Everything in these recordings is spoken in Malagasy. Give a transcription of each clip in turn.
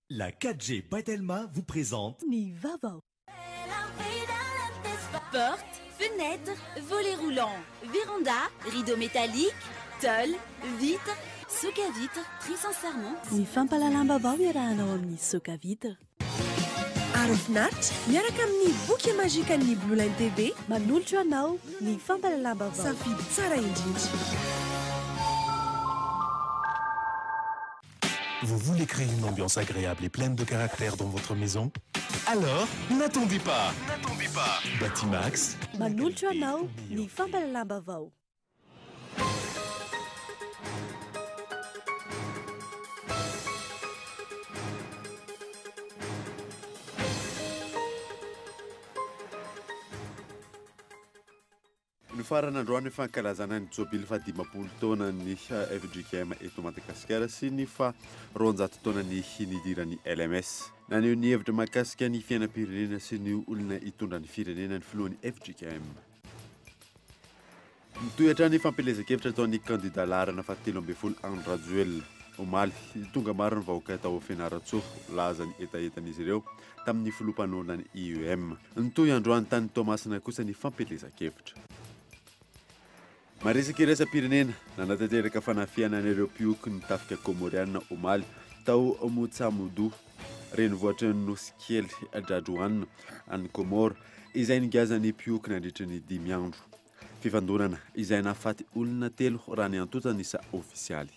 La 4G by Telma vous présente Ny vaovao. Porte, fenêtre, volet roulant, véranda, rideau métallique, tôle, vitre, soc à vitre, très sincèrement. Ny fampahalalam-baovao iarahanao amin'ny soc à vitre. Aro finaritra miaraka amin'ny boky magikan'ny Blue Line TV. Manolotra anao ny fampahalalam-baovao. Safidy tsara indrindra. Vous voulez créer une ambiance agréable et pleine de caractère dans votre maison? Alors, n'attendez pas! N'attendez pas! Batimax. Manolotra anao ny fampahalalam-baovao. Nifarana androany ny fankalazana ny jobily faha-50 taonan'ny fjkm eto Madagasikara sy ny faha 200 taonan'ny nidiran'ny LMS. Naneho ny hevitra mahakasika ny fiainam-pirenena sy ny olona hitondra ny firenena ny filohan'ny fjkm. Mitohy hatrany ny fampielezan-kevitra ataon'ny kandida laharana faha-13 Andry Rajoelina. Omaly, tonga maro ny vahoaka tao Fianarantsoa, laza ny hetahetan'izy ireo tamin'ny filoha mpanorina ny IEM. Nitohy androany tany Toamasina kosa ny fampielezan-kevitra. Maresaka iraisam-pirenena, nanatanteraka fanafihana an'ireo mpihoko ny tafika Kômôriana omaly tao Mutsamudu, renivohitry ny nosy kely Dradroan any Kômôro, izay nigazan'ny mpihoko nandritra ny dimy andro. Fifandonana izay nahafaty olona telo raha ny antontan'isa ofisialy.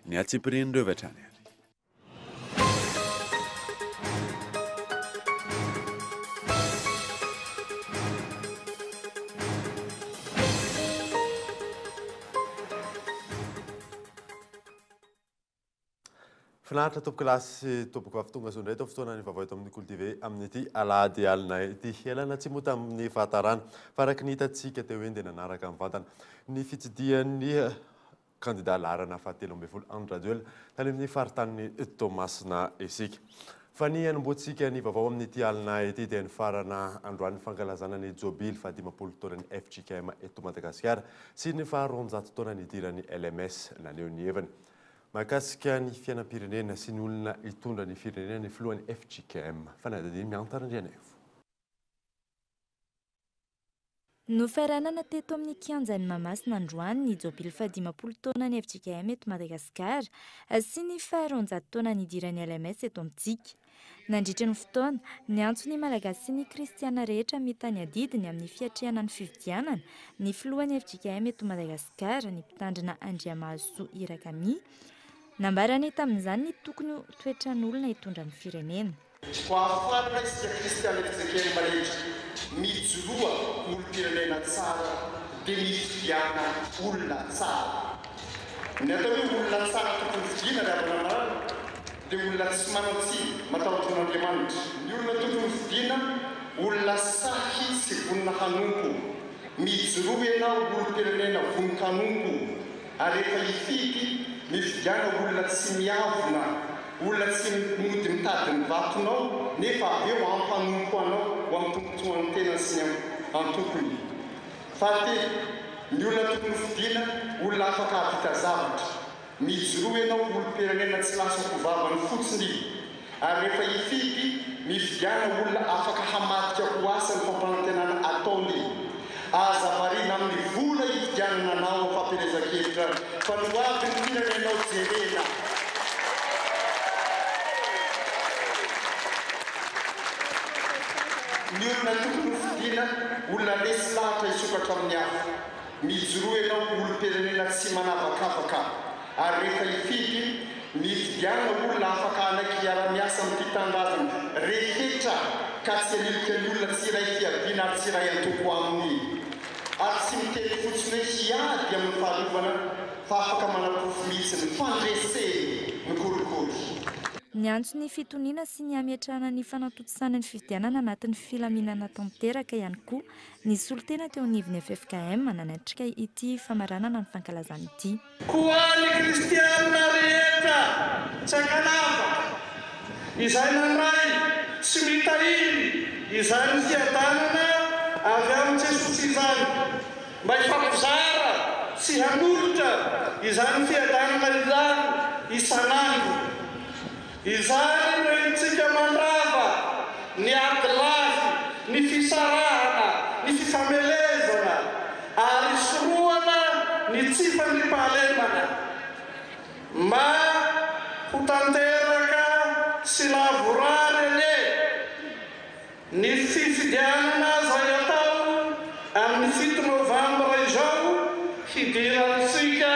Ny antsipirian'ireo avy hatrany ary. Finaritra tompokolahy sy tompokovavy tonga soa indray tao fotoanan'ny vaovao eto amin'ny Kolo TV amin'ity alahady alina ity. Ialana tsy moa tamin'ny fahatarana fa araka ny hitantsika teo iny dia nanaraka mivantana ny fitsidihan'ny kandida laharana fahatelo ambin'ny folo Andry Rajoelina tany amin'ny faritanin'i Toamasina isika. Fa ny hanombohantsika ny vaovao amin'ity alina ity dia nifarana androany ny fankalazana ny jobily faha-50 taonan'ny fjkm eto Madagasikara sy ny faha-200 taona nidiran'ny LMS. Naneho ny heviny mahakasika ny fiainam-pirenena sy ny olona hitondra ny firenena ny filohan'ny fjkm. Fanadihadiana Mianta Randrianaivo. Nofaranana teto amin'ny kianjan'i Mahamasina androany ny jobily faha-50 taonan'ny fjkm eto Madagasikara sy ny faha-200 taona nidiran'ny LMS eto amintsika. Nandritra ny fotoana, niantso ny Malagasy sy ny Kristiana rehetra hamita ny adidiny amin'ny fiatrehana ny fifidianana ny filohan'ny fjkm eto Madagasikara, ny mpitandrina Andriamahazosoa Irakami. Nambarany tamin'izany ny tokony ho toetran'olona hitondra ny firenena. Koa ahafarana isika Kristiana fjkm rehetra, mijoroa ho olom-pirenena tsara dia mifidiana olona tsara. Ny atao hoe olona tsara tokony fidiana ry havana malala dia olona tsy manan-tsiny, matahotra an'Andriamanitra. Ny olona tokony hofidiana, olona sahy sy vonona hanompo. Mijoroa ianao olom-pirenena vonon-kanompo, ary rehefa hifidy, mifidiana olona tsy miavona, olona tsy mody mitady ny vatonao nefa avy eo hampanompo anao ho amin'ny tombontsoan'ny tenany sy ny antokony. Fahatelo, ny olona tokony hofidiana, olona afaka hahavita zavatra. Mijoroa ianao olom-pirenena tsy lasa ho vavany fotsiny ary rehefa hifidy, mifidiana olona afaka hamadika ho asa ny fampanantenana ataony. Aza variana amin'ny vola hifidianana anao amin'ny fampielezan-kevitra fa ny ho avin'ny firenenao jerena. Ny olona tokony ho fidiana, olona resy lahatra hisokatra amin'ny hafa. Mijoroa ianao ho olom-pirenena tsy manavakavaka ary rehefa hifidy, mifidiana olona afaka hanaiky hiara-miasa amin'ity tanindrazana rehetra ka tsy hanilika ny olona tsy iray fiaviana ary tsy iray antoko aminy ary tsy miteny fotsiny hoe hiady amin'ny fahalovana fa afaka manaporofo mihitsy ny fandreseny ny kolikoly. Niantso ny fitoniana sy ny hametrahana ny fanatontosana ny fifidianana anatin'ny filaminana tanteraka ihany koa ny solontena teo anivon'ny ffkm nanatrika ity famaranana ny fankalazana ity. Koa ny kristianina rehetra tsy ankanavaka, izay nandray sy mitahiry izany fiadanana avy amin'i Jesosy izany, mba hifampizara sy hanolotra izany fiadanana izany isan'andro. Izany. ho tanteraka sy lavorary anie ny fifidianana izay atao amin'ny fito novambra izao hidirantsika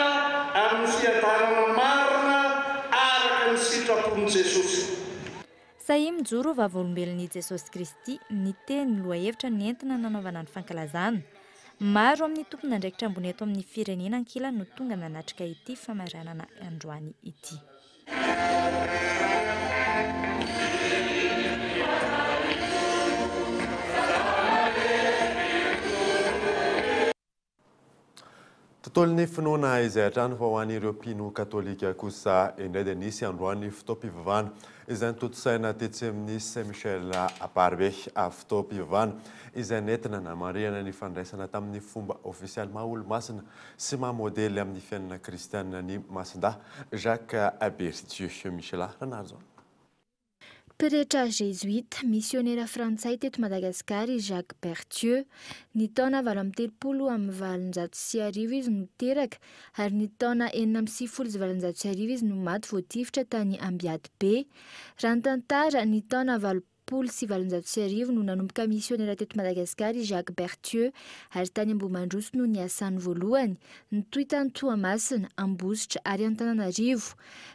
amin'ny fiadanana marina araka ny sitrapon'i Jesosy. Sahia mijoro ho vavolombelon'i Jesosy Kristy ny teny lohahevitra nentina nanaovana ny fankalazana. Maro amin'ny tompon'andraikitra ambony eto amin'ny firenena ankilany no tonga nanatrika ity famaranana androany ity. Tontolon'ny finoana izay hatrany fa ho an'ireo mpino katolika kosa indray dia nisy androany fotoam-pivavahana izay notontosaina tetsy amin'ny Saint Michel Amparibe. Fotoam-pivavahana izay nentina namarihana ny fandraisana tamin'ny fomba ofisialy maha olomasina sy maha modely amin'ny fiainana kristianina an'i Masindahy Jacques Berthieu. Michela Ranarison. Pretra Jezuita, misionera frantsay teto Madagasikara i Jacques Berthieu. Ny taona 1838 izy no teraka ary ny taona 1896 izy no maty voatifitra tany Ambiatibe. Raha ny tantara, ny taona 1880 no nanomboka misionera teto Madagasikara i Jacques Berthieu ary tany Ambohimandroso no niasany voalohany. Nitohy tany Toamasina, Ambositra ary Antananarivo.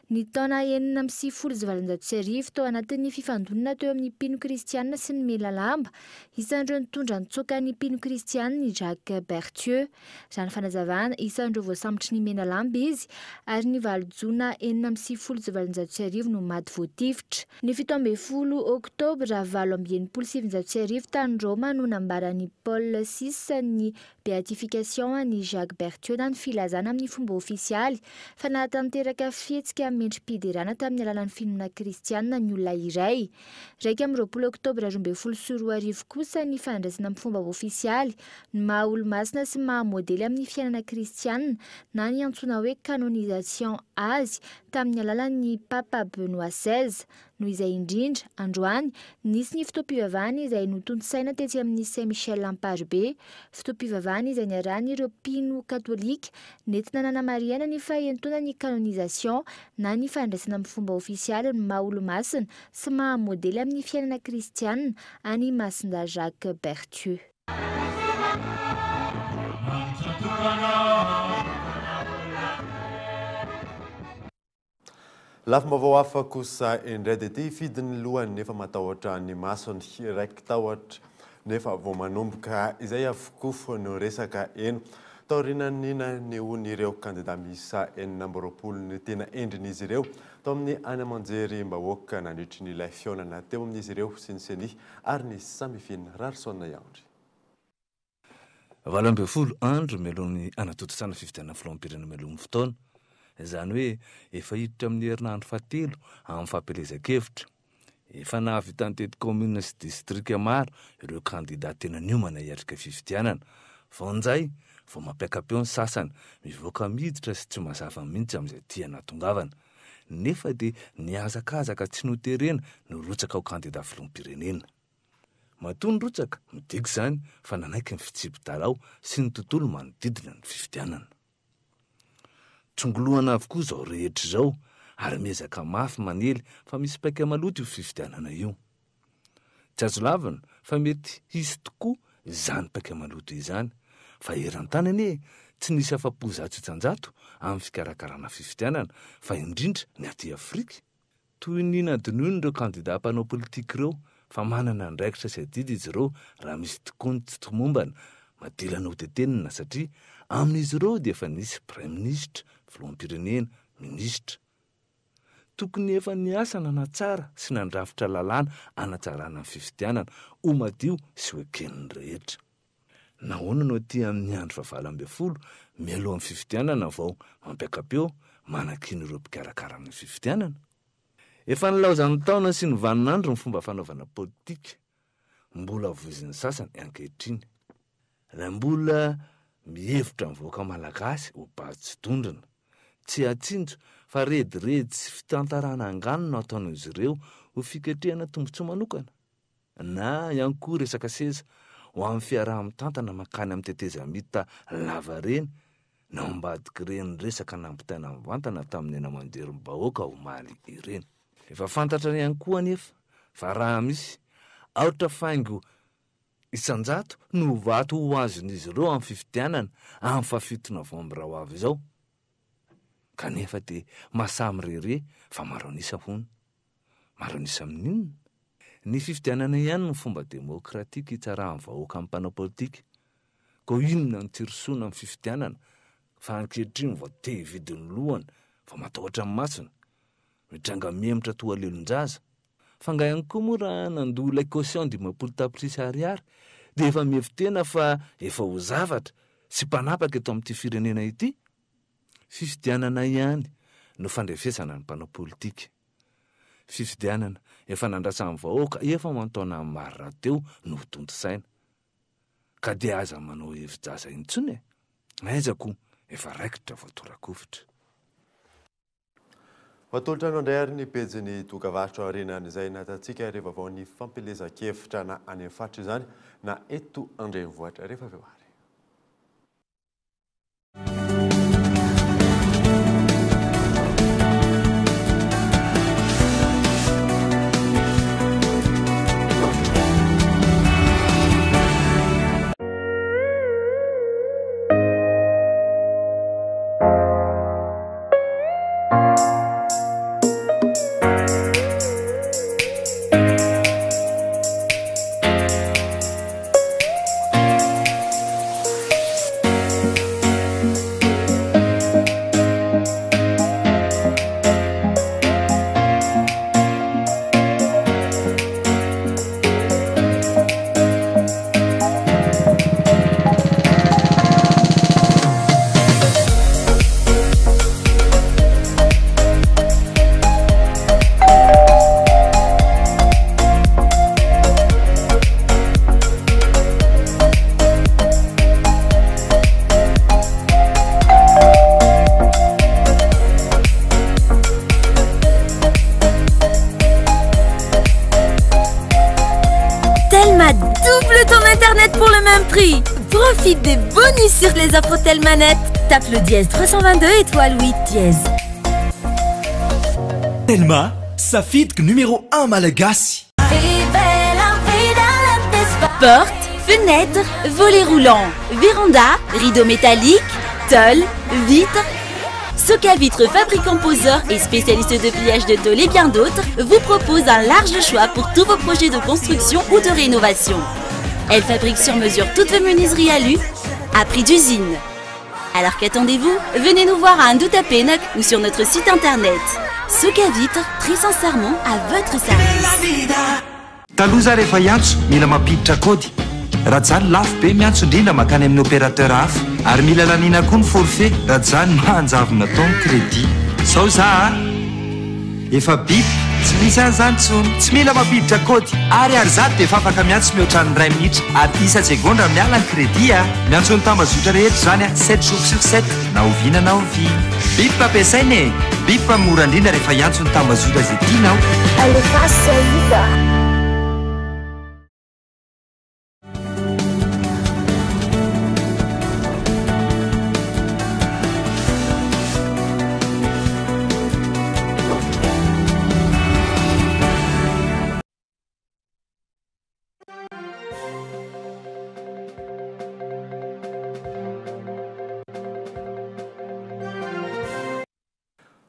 Ny taona 1896, tao anatin'ny fifandonana teo amin'ny mpino kristianina sy ny Melalamba, isan'ireo nitondra nitsoaka ny mpino kristianina i Jacques Berthieu. Raha ny fanazavana, isan'ireo voasambotry ny Menalamba izy, ary ny valo jona 1896 no maty voatifitra. Ny 17 oktobra 1968 tany Roma no nambaran'i Paul vi ny Béatification an'i Jacques Berthieu na ny filazana amin'ny fomba ofisialy fa nahatanteraka fihetsika mendri-piderana tamin'ny alalan'ny finoana kristianina ny olona iray. 21 oktobra 2012 kosa ny fandraisana amin'ny fomba ofisialy ny maha olomasina sy maha modely amin'ny fiainana kristianina na ny antsoina hoe canonisation azy tamin'ny alalan'ny Papa Benoît XVI. Noho izay indrindra, androany, nisy ny fotoam-pivavahana izay notontosaina tetsy amin'ny Saint Michel Amparibe. Fotoam-pivavahana izay niarahan'ireo mpino katolika, nentina nanamarihana ny fahentoana ny canonisation na ny fandraisana amin'ny fomba ofisialy ny maha olomasina sy maha modely amin'ny fiainana kristianina an'i Masindahy Jacques Berthieu. Lafim-baovao hafa kosa indray dia te hifidy ny lohany nefa matahotra ny masony. Raiki-tahotra nefa vao manomboka izay avokoa no resaka heno. Taorian'ny nanehoan'ireo kandida miisa 26 ny tena endrin'izy ireo tao amin'ny haino aman-jerim-bahoaka nandritry ny ilay fihaonana teo amin'izy ireo sy ny Ceni ary ny Samifin Rarison Iandry. 18 andro mialohan'ny hanatontosana fifidianana filoham-pirenena mialoha ny fotoana, izany hoe efa hiditra amin'ny herinandro fahatelo amin'ny fampielezan-kevitra. Efa nahavita nitety kaominina sy distrika maro ireo kandida tena niomana hiatrika fifidianana. Vao njay vao mampiaka-peo ny sasany, mivoaka miditra sy tsy mazava mihitsy amin'izay tiana hahatongavana. Nefa dia nihazakazaka tsy noterena nirotsaka ho kandida filoham-pirenena. Matoa nirotsaka, midika izany fa nanaiky ny fitsipi-dalao sy ny tontolo manodidina ny fifidianana. Tsongolohana avokoa izao rehetra izao ary miezaka mafy manely fa misy paika maloto io fifidianana io. Tsy azo lavina fa mety hisy tokoa izany paika maloto izany fa eran-tany anie tsy nisy afa-po 100% amin'ny fikarakarana fifidianana fa indrindra ny aty Afrika. Toy ny nadinoin'ireo kandida mpanao politika ireo fa manana andraikitra sy adidy izy ireo raha misy tokoa ny tsy tomombana, madilana hotetenina satria amin'izy ireo dia efa nisy praiminisitra, filoham-pirenena, minisitra. Tokony efa niasa nanatsara sy nandrafitra lalàna hanatsarana ny fifidianana ho madio sy ho eken'ny rehetra. Nahoana no aty amin'ny andro fahavalo ambin'ny folo mialohan'ny fifidianana vao mampiaka-peo manakiana ireo mpikarakara ny fifidianana? Efa nilaozan'ny taona sy ny vaninandro ny fomba fanaovana politika mbola voizin'ny sasany ankehitriny. Raha mbola mihevitra ny vahoaka malagasy ho bado sy dondrona, tsy hatsinjo fa rediredy sy fitantarana angano no ataon'izy ireo ho fiketrehana tombontsoa manokana. na ihany koa resaka seza ho amin'ny fiaraha-mitantana mankany amin'ny tetezamita lavareny No ambadik'ireny resaka nampitaina mivantana tamin'ny haino aman-jerim-bahoaka omaly ireny. Efa fantatra ihany koa anefa fa raha misy aotra faingo isan-jato no vato ho azon'izy ireo amin'ny fifidianana amin'ny fahafito novambra ho avy izao. Kanefa dia mahasahy mirehareha fa maro an'isa hono. Maro an'isa amin'inona? Ny fifidianana ihany no fomba demokratika hitsarahan'ny vahoaka amin'ny mpanao politika. Koa inona no tsy hirosoana amin'ny fifidianana fa ankehitriny vao te hividy ny lohany vao matahotra ny masony? Mitranga mihemotra toa lelon-jaza. Fa nga ihany koa moa raha nandoa ilay caution 50 tapitrisa ariary dia efa mihevi-tena fa efa ho zavatra sy mpanapaka eto amin'ity firenena ity? Fifidianana ihany no fandrefesana ny mpanao politika. Fifidianana efa nandrasan'ny vahoaka efa ho an-taonany maro rahateo no ho tontosaina. Ka dia aza manao hevi-jaza intsony e! Aiza koa efa raikitra vao tora-kovitra. Atolotra anao indray ary ny pejin'ny dokavarotra aorianan'izay natantsika ireo vaovaon'ny fampielezan-kevitra na any amin'ny faritra izany na eto an-drenivohitra rehefa avy eo ary. Telma double ton internet pour le même prix. Profite des bonus sur les offres Telmanet. Tape le dièse 322 étoile 8 dièse. Telma, safidiko numéro 1 malagasy. Porte, fenêtre, volets roulants, véranda, rideaux métalliques, tôle, vitre. Soca Vitre, fabricant poseur et spécialiste de pliage de tôle et bien d'autres, vous propose un large choix pour tous vos projets de construction ou de rénovation. Elle fabrique sur mesure toutes vos menuiseries alu à prix d'usine. Alors qu'attendez-vous? Venez nous voir à Andohatapenaka ou sur notre site internet. Soca Vitre, très sincèrement à votre service. Taloha za rehefa hiantso mila mampiditra kaody. Raha tsy zany lafo be miantso indrindra mankany amin'ny opérateur hafa. Ary mila laniana koa ny forfait raha tsy zany manjavona tao ny crédit. Zao za a! Efa bip, tsy misy an'izany intsony. Tsy mila mampiditra kaody. Ariary zato dia efa afaka miantso mihoatra ny iray minitra ary isa-tsegondra miala ny crédit a! Miantso ny tambazotra rehetra izany a! Sept jours sur sept, na oviana na oviana. Bip ampiasaina e! Bip mora indrindra rehefa hiantso ny tambazotra izay tianao. Alefaso hita.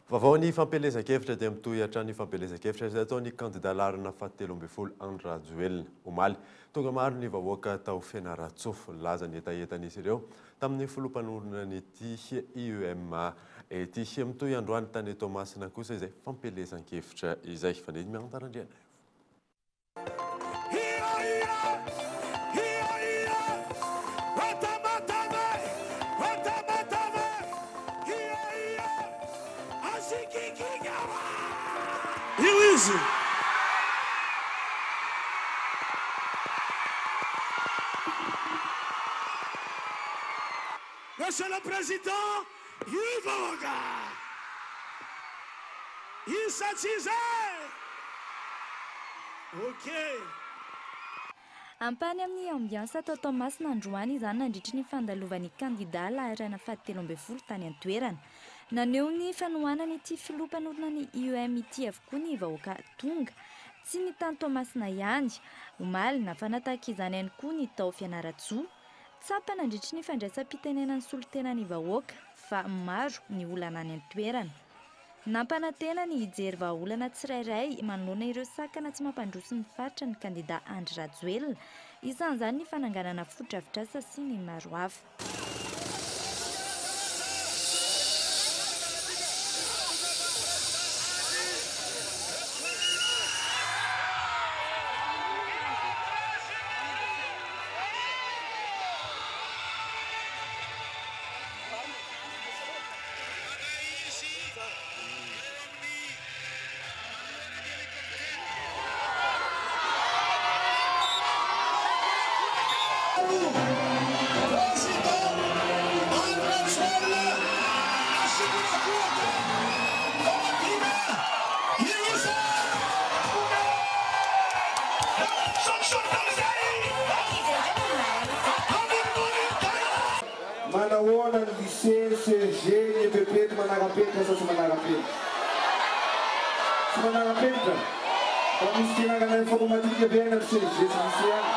Vaovao ny fampielezan-kevitra dia mitohy hatrany ny fampielezan-kevitra izay ataon'ny kandida laharana fahatelo ambin'ny folo Andry Rajoelina. Omaly, tonga maro ny vahoaka tao Fianarantsoa. Nilaza ny hetahetan'izy ireo tamin'ny filoha mpanorina an'ity IEMA ity. Mitohy androany tany Toamasina kosa izay fampielezan-kevitra izay. Fanely Miantara Andrianaivo. Io izy! Monsieur le Président, io vahoaka! Iza tsy iza e! Ok. Ampahany amin'ny ambiance tao Toamasina androany izany nandritry ny fandalovan'ny kandida laharana fahatelo ambin'ny folo tany an-toerana. Naneho ny fanohanany ity filoha mpanorina ny IEM ity avokoa ny vahoaka tonga. Tsy ny tany Toamasina ihany. Omaly nafana tahaka izany ihany koa ny tao Fianarantsoa. Tsapa nandritry ny fandraisam-pitenenan'ny solotenan'ny vahoaka fa maro ny olana any an-toerana. Nampanantena ny hijery vahaolana tsirairay manoloana ireo sakana tsy mampandroso ny faritra ny kandida Andry Rajoelina. Isan'izany ny fananganana fotodrafitrasa sy ny maro hafa. Manahoana ny lycée, CEG, ny EPP eto manara-penitra sa tsy manara-penitra? Tsy manara-penitra? Mba misy fianarana informatique ve any amin'ny CEG sy lycée any?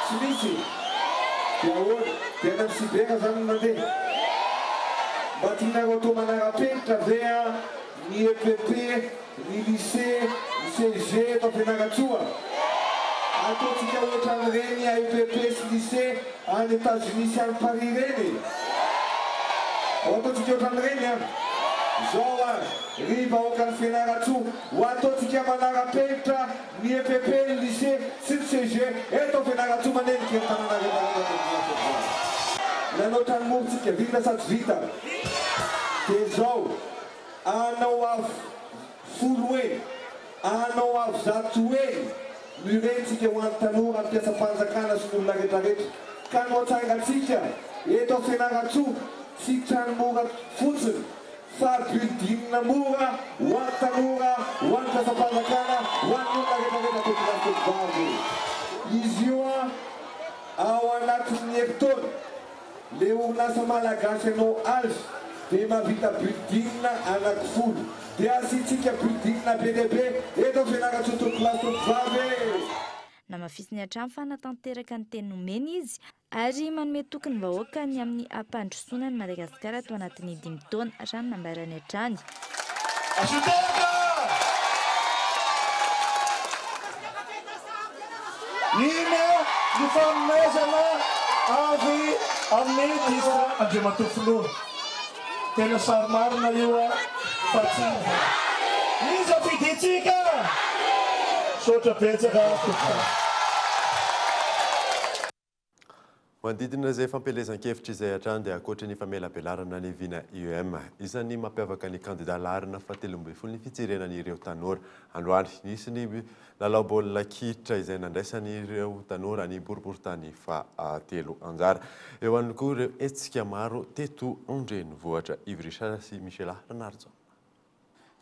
Tsy misy? Dia ahoana? Dia any amin'ny cyber zany no mandeha? Mba tianareo atao manara-penitra ve an ny EPP, ny lycée, ny CEG eto Fianarantsoa? Ataontsika ohatran'ireny EPP sy lycée any Etats-Unis sy any Paris ireny e! Ho ataontsika ohatran'ireny an! Zao ary, ry vahoakan'i Fianarantsoa, ho ataontsika manara-penitra ny EPP, ny lycée sy ny CEG eto Fianarantsoa manenika ny tanàna rehetra rehetra eto Fianarantsoa. Nanao trano mora tsika, vita sa tsy vita? Dia zao, hanao avo 10 heny, hanao avo 100 heny mur tsika ho an'ny tanora, mpiasam-panjakana sy ny olona rehetrarehetra, ka no atsangantsika eto Fianarantsoa tsy trano mora fotsiny fa building mora ho an'ny tanora, ho an'ny mpiasam-panjakana, ho an'ny olona rehetrarehetra tompokolahy tompokovavy. Izy io a ao anatin'ny herintaona le orinasa malagasy anao azy dia mahavita building 10, dia asiantsika building be dia be eto Fianarantsoa tompokolahy tompokovavy. Namafisiny hatrany fa natanteraka ny teny nomena izy ary manome toky ny vahoaka ny amin'ny hampandrosoana ny Madagasikara tao anatin'ny 5 taona, raha ny nambarany hatrany. Asoteka! Iny ny fanomezana avy amin'ny district Andriamatoa Filoha. Tena sary marina io a, fa tsy iza fidintsika. Misaotra betsaka tompoko. Manodidina izay fampielezan-kevitra izay hatrany dia ankoatra ny famelabelarana ny vina IEM. Isan'ny mampiavaka ny kandida laharana fahatelo ambin'ny folo ny fijerena ireo tanora. Androany nisy ny lalao baolina kitra izay nandraisan'ireo tanora ny boriborintany fahatelo anjara. Eo ihany koa ireo hetsika maro teto an-drenivohitra. Yves Richard sy Michela Ranarison.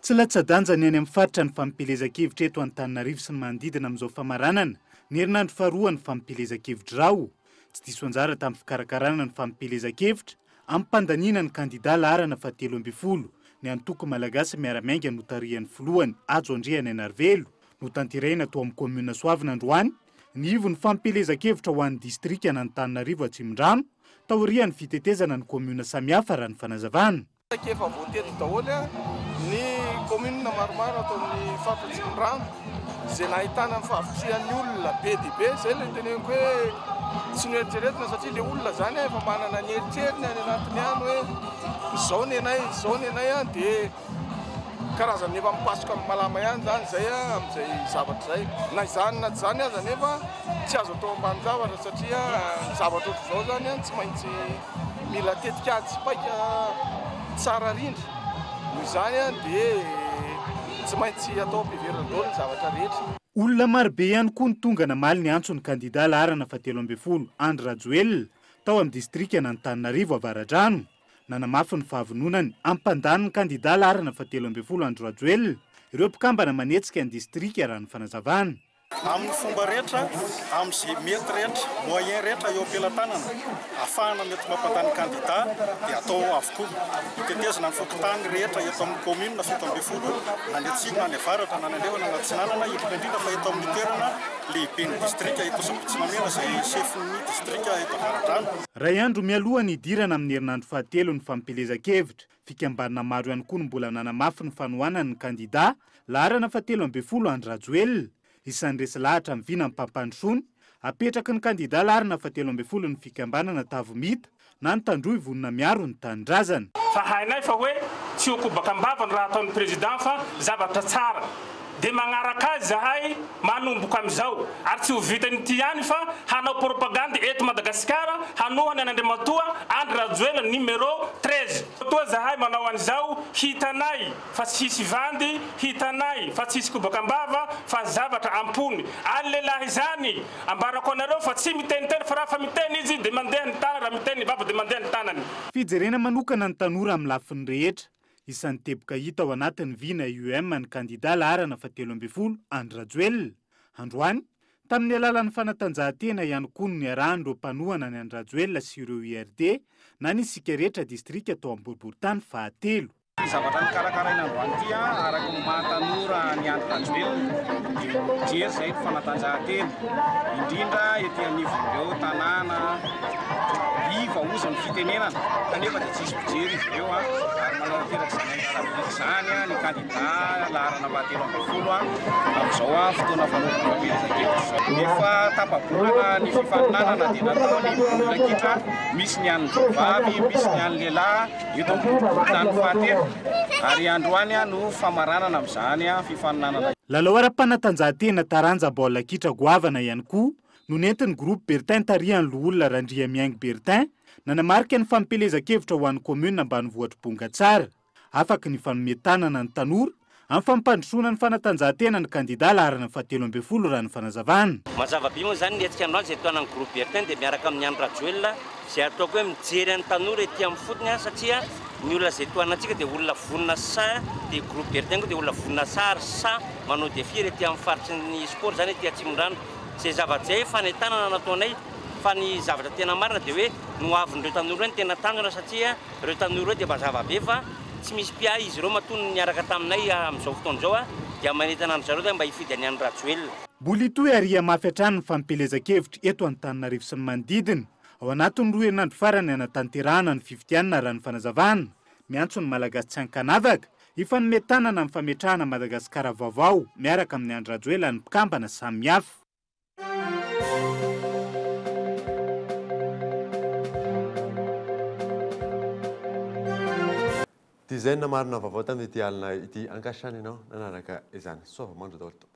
Tsy latsa-danja ny any amin'ny faritra ny fampielezan-kevitra eto Antananarivo sy ny manodidina amin'izao famaranana ny herinandro faharoa ny fampielezan-kevitra rao. Tsy diso anjara tamin'ny fikarakarana ny fampielezan-kevitra ampandaniana ny kandida laharana fahatelo ambin'ny folo ny antoko Malagasy Miara-Miainga notarihan'ny filohany Hajo Andrianainarivelo. Notanterahina tao amin'ny commune Soavina androany ny ivon'ny fampielezan-kevitra ho an'ny distrika Antananarivo Atsimondrano taorian'ny fitetezana ny commune samihafa raha ny fanazavana. Efa voatety daholo ny commune maromaro ato amin'ny faritra Atsimondrano izay nahitana ny fahavitrihan'ny olona be dia be. Izay ilay teneniko hoe tsy noeritreretina satria ilay olona zany efa manana ny eritreriny any anatiny any hoe izao ny anay, izao ny anay, dia karazany efa mipasoka amin'ny malama ihany zany izay amin'izay zavatra izay. Na izany na tsy izany aza nefa tsy azo atao ambany zavatra satria ny zavatra ohatr'izao zany tsy maintsy mila tetikady sy paika tsara rindra. Noho izany dia tsy maintsy atao ampiheverana daholo ny zavatra rehetra. Olona marobe ihany koa ny tonga namaly ny antson'ny kandida laharana fahatelo ambin'ny folo Andry Rajoelina tao amin'ny distrika Antananarivo Avaradrano. Nanamafy ny fahavononany ampandany ny kandida laharana fahatelo ambin'ny folo Andry Rajoelina ireo mpikambana manetsika ny distrika raha ny fanazavana. Amin'ny fomba rehetra, amin'izay mety rehetra, moyen rehetra eo am-pelatanana ahafahana mety mampandany kandida dia atao avokoa. Hotetezina ny fokontany rehetra eto amin'ny kaominina 17, na ny atsimo na ny avaratra na ny andrefana na atsinanana, indrindra indrindra fa eto amin'ny toerana lehiben'ny distrika eto Sabotsy Namehana izay sefon'ny distrika eto Avaradrano. Iray andro mialoha ny hidirana amin'ny herinandro fahatelo ny fampielezan-kevitra, fikambanana maro ihany koa no mbola nanamafy ny fanohanany ny kandida laharana fahatelo ambin'ny folo Andry Rajoelina. Isan'ny resy lahatra amin'ny vinan'ny mpampandrosoana, apetraky ny kandida laharana fahatelo ambin'ny folo ny fikambanana Tavomita na ny Tandroy vonona miaro ny tanindrazana. Fa hainay fa hoe tsy ho kobaka am-bava ny raha ataon'ny président fa zavatra tsara dia magnaraka azy zahay manomboka amizao ary tsy ho vitan'ity ihany fa hanao propagandy eto Madagasikara hanohana an'Andriamatoa Andry Rajoelina numéro 13. Toa zahay manao an'izao hitanay fa tsy hisy vandy, hitanay fa tsy hisy kobaka am-bava fa zavatra am-pony. Ary lehilahy izany ambarako anareo fa tsy miteniteny fa raha fa miteny izy dia mandeha ny tanany, raha miteny ny vava dia mandeha ny tanany. Fijerena manokana ny tanora amin'ny lafiny rehetra. Isan'ny teboka hita ao anatin'ny vina IUM ny kandida laharana fahatelo ambin'ny folo Andry Rajoelina. Androany, tamin'ny alalan'ny fanatanjahantena ihany koa no niarahan'ireo mpanohana ny Andry Rajoelina sy ireo IRD na ny isika rehetra distrika tao amin'ny boriborintany fahatelo. Ny zavatra nokarakaraina androany ity, araka ny maha tanora an'i Andry Rajoelina, dia mijery izay ny fanatanjahantena, indrindra ety anivon'ireo tanàna iva hozy ny fitenenana, kanefa dia tsisy mpijery izy ireo, ary manatanteraka izany anjara biriky izany ny kandidà laharana fahatelo ambin'ny folo amin'izao fotoana fanaovana fampielezan-kevitra izao. Efa tapa-bolana ny fifaninanana dia natao ny baolina kitra, misy ny an'ny vehivavy, misy ny an'ny lehilahy. Eto amin'ny boriborintany fahatelo ary androany no famaranana amin'izany fifaninanana. Lalao ara-panatanjahantena taranja baolina kitra goavana ihany koa no nentin'ny Groupe Bertin tarihan'ny loholona Randriamihaingo Bertin nanamarika ny fampielezan-kevitra ho an'ny kaominina ambanivohitr'i Bongatsara. Afaky ny fanome tanana ny tanora amin'ny fampandrosoana ny fanatanjahantena ny kandida laharana fahatelo ambin'ny folo raha ny fanazavana. Mazava be moa izany ny hetsika androany izay tohanan'ny Groupe Bertin dia miaraka amin'ny Andry Rajoelina izay ataoko hoe mijery an'ny tanora ety amin'ny fotony satria ny olona izay tohanantsika dia olona vonona sy sahy dia Groupe Bertin koa dia olona vonona sahy ary sahy manao défi ety amin'ny faritry ny sport izany ety Atsimondrano. Izay zavatra izay fanentanana nataonay fa ny zavatra tena marina dia hoe ny ho avin'ireo tanora ireo no tena tanjona satria ireo tanora ireo dia mazava be fa tsy misy mpiahy izy ireo matoa niaraka taminay amin'izao fotoana izao dia manentana an-dry zareo mba hifidy an'i Andry Rajoelina. Mbola hitohy ary hihamafy hatrany ny fampielezan-kevitra eto Antananarivo sy ny manodidina ao anatin'ny 2 herinandro farany hanatanterahana ny fifidianana raha ny fanazavana. Miantso ny Malagasy tsy ankanavaka hifanome tanana amin'ny fametrahana Madagasikara vaovao miaraka amin'i Andry Rajoelina ny mpikambana samihafa. Dia izay no namarina ny vaovao tamin'ity alina ity. Ankasitrahana ianao nanaraka izany. Soava mandro daholo tompoko.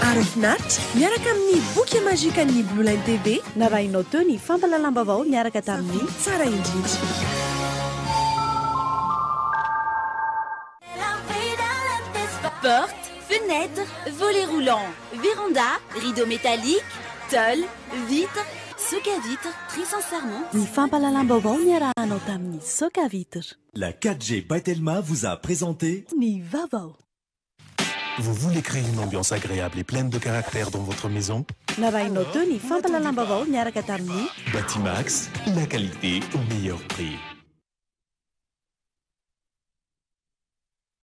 Ary finaritra miaraka amin'ny boky magikan'ny Blue Line TV. Narahinao teo ny fampahalalam-baovao niaraka tamin'ny tsara indrindra. Porte, fenêtre, volet roulant, véranda, rideau métallique, tôle, vitre, soc à vitre, très sincèrement. Ny fampahalalam-baovao niarahanao tamin'ny soc à vitre. La 4G by Telma vous a présenté ny vaovao. Vous voulez créer une ambiance agréable et pleine de caractère dans votre maison? Narahinao teo ny fampahalalam-baovao niaraka tamin'ny Batimax, la qualité au meilleur prix.